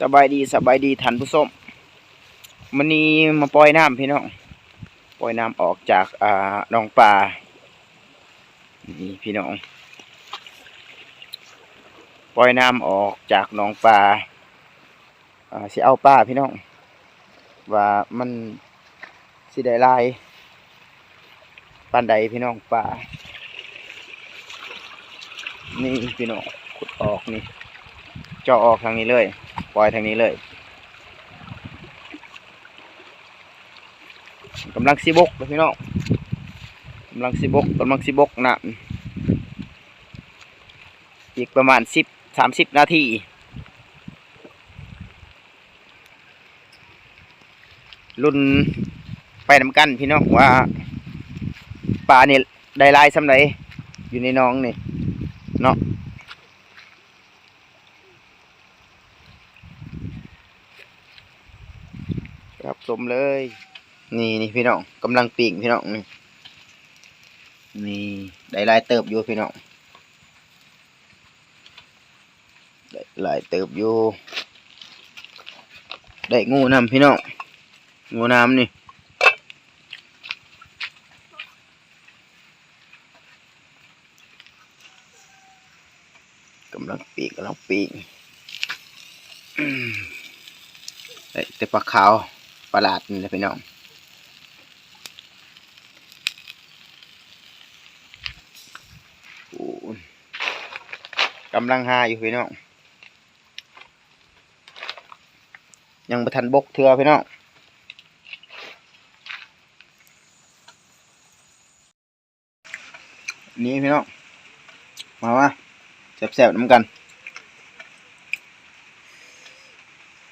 ສະບາຍດີ ສະບາຍດີທ່ານຜູ້ຊົມ. ມື້ນີ້ມາປ່ອຍນ້ຳພີ່ນ້ອງ, ປ່ອຍນ້ຳອອກຈາກ ອ່າ ໜອງປາ. ນີ້ພີ່ນ້ອງ, ປ່ອຍນ້ຳອອກຈາກໜອງປາ. ອ່າ ຊິເອົາປາພີ່ນ້ອງ, ວ່າມັນຊິໄດ້ຫຼາຍປານໃດພີ່ນ້ອງ. ປານີ້ພີ່ນ້ອງ, ຂຸດອອກນີ້, ເຈາະອອກທາງນີ້ເລີຍ, ປ່ອຍທາງນີ້ເລີຍ. ກຳລັງຊິບົກເດີພີ່ນ້ອງ, ກຳລັງຊິບົກ, ກຳລັງຊິບົກນ້ຳ. ອີກປະມານສິບ ສາມສິບນາທີ ລຸ້ນໄປນຳກັນພີ່ນ້ອງ ວ່າປານີ້ໄດ້ຫຼາຍສ່ຳໃດ ຢູ່ໃນໜອງນີ້ເນາະ. ຮັບຊົມເລີຍ. ນີ້ ນີ້ພີ່ນ້ອງ, ກຳລັງປີ້ງພີ່ນ້ອງ. ນີ້ ນີ້ໄດ້ຫຼາຍເຕີບຢູ່ພີ່ນ້ອງ, ໄດ້ຫຼາຍເຕີບຢູ່. ໄດ້ງູນຳພີ່ນ້ອງ, ງູນ້ຳນີ້. ກຳລັງປີ້ງ ກຳລັງປີ້ງ. ໄດ້ແຕ່ປາຂາວ ປາຫຼາດນີ້ແຫຼະພີ່ນ້ອງ. ໂອ້ ກຳລັງຫາຢູ່ພີ່ນ້ອງ, ຍັງບໍ່ທັນບົກເທື່ອພີ່ນ້ອງ. ນີ້ພີ່ນ້ອງ, ມາ ມາ ແຊບໆນຳກັນ.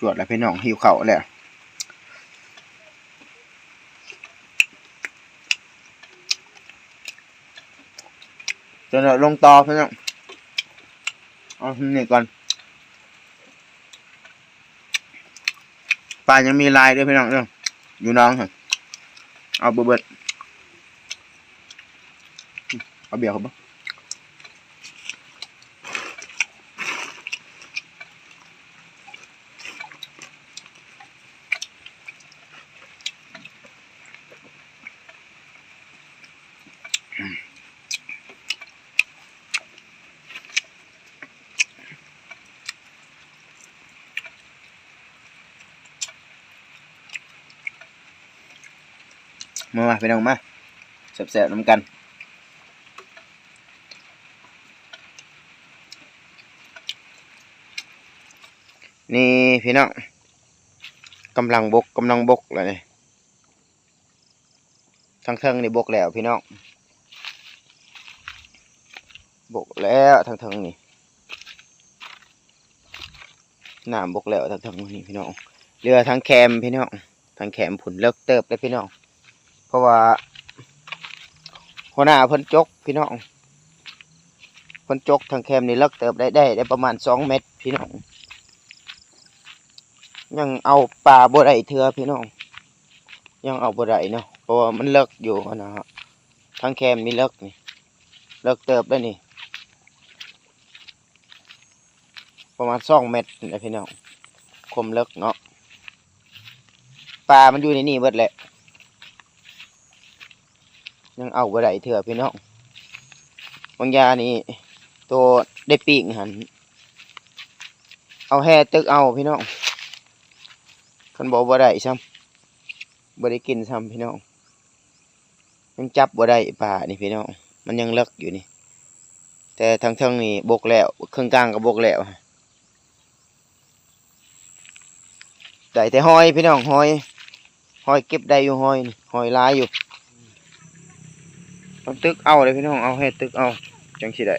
ຈວດແລ້ວພີ່ນ້ອງ, ຫິວເຂົ້າແລ້ວ. ຈະລົງຕໍ່ພີ່ນ້ອງ, ເອົານີ້ກ່ອນ. ປາຍັງມີຫຼາຍເດີພີ່ນ້ອງເດີ, ຢູ່ໜອງຫັ້ນ ເອົາບໍ່ເບິດ. ເອົາເບຍເຂົາເບິ່ງ. ມາ ມາພີ່ນ້ອງ ມາ ແຊບໆນຳກັນ. ນີ້ພີ່ນ້ອງ, ກຳລັງບົກ ກຳລັງບົກແລ້ວນີ້. ທາງເທິງນີ້ບົກແລ້ວພີ່ນ້ອງ, ບົກແລ້ວທາງເທິງນີ້, ນ້ຳບົກແລ້ວທາງເທິງນີ້ພີ່ນ້ອງ. ເຫຼືອທາງແຄມພີ່ນ້ອງ, ທາງແຄມພຸ້ນເລິກເຕີບເດ້ພີ່ນ້ອງ, ເພາະວ່າຫົວໜ້າເພິ່ນຈົກພີ່ນ້ອງ, ເພິ່ນຈົກທາງແຄມນີ້ເລິກເຕີບໄດ້ ໄດ້ ໄດ້ປະມານສອງແມັດພີ່ນ້ອງ. ຍັງເອົາປາບໍ່ໄດ້ເທື່ອພີ່ນ້ອງ, ຍັງເອົາບໍ່ໄດ້ເນາະ ເພາະວ່າມັນເລິກຢູ່ຫັ້ນນະ. ທາງແຄມນີ້ເລິກນີ້ ເລິກເຕີບໄດ໋ນີ້, ປະມານສອງແມັດນີ້ແຫຼະພີ່ນ້ອງ, ຄວາມເລິກເນາະ. ປາມັນຢູ່ໃນນີ້ເບິດແຫຼະ, ຍັງເອົາບໍ່ໄດ້ເທື່ອພີ່ນ້ອງ. ບາງຢ່ານີ້ໂຕໄດ້ປີ້ງຫັ້ນ ເອົາແຮ່ຕຶກເອົາພີ່ນ້ອງ, ຄັນບໍ່ ບໍ່ໄດ້ຊ້ຳ ບໍ່ໄດ້ກິນຊ້ຳພີ່ນ້ອງ. ຍັງຈັບບໍ່ໄດ້ປານີ້ພີ່ນ້ອງ, ມັນຍັງເລິກຢູ່ນີ້, ແຕ່ທາງເທິງນີ້ບົກແລ້ວ, ເຄິ່ງກາງກໍບົກແລ້ວ. ໄດ້ແຕ່ຫອຍພີ່ນ້ອງ, ຫອຍ ຫອຍເກັບໄດ້ຢູ່, ຫອຍນີ້ ຫອຍຫຼາຍຢູ່. ຕ້ອງຕຶກເອົາເດ້ພີ່ນ້ອງ, ເອົາແຮ່ຕຶກເອົາ ຈັ່ງຊິໄດ້,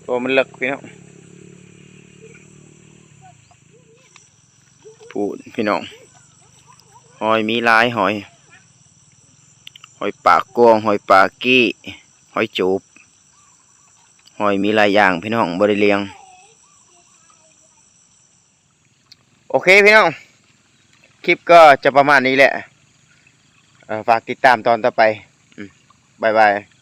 ເພາະວ່າມັນເລິກພີ່ນ້ອງ. ພຸ້ນພີ່ນ້ອງ, ຫອຍມີຫຼາຍ, ຫອຍ ຫອຍປາກກວງ, ຫອຍປາກີ້, ຫອຍຈູບ, ຫອຍມີຫຼາຍຢ່າງພີ່ນ້ອງ, ບໍ່ໄດ້ລຽງ. ໂອເຄພີ່ນ້ອງ, ຄລິບກໍຈະປະມານນີ້ແຫຼະ. ເອີ ຝາກຕິດຕາມຕອນຕໍ່ໄປ. ອືມ ບາຍບາຍ.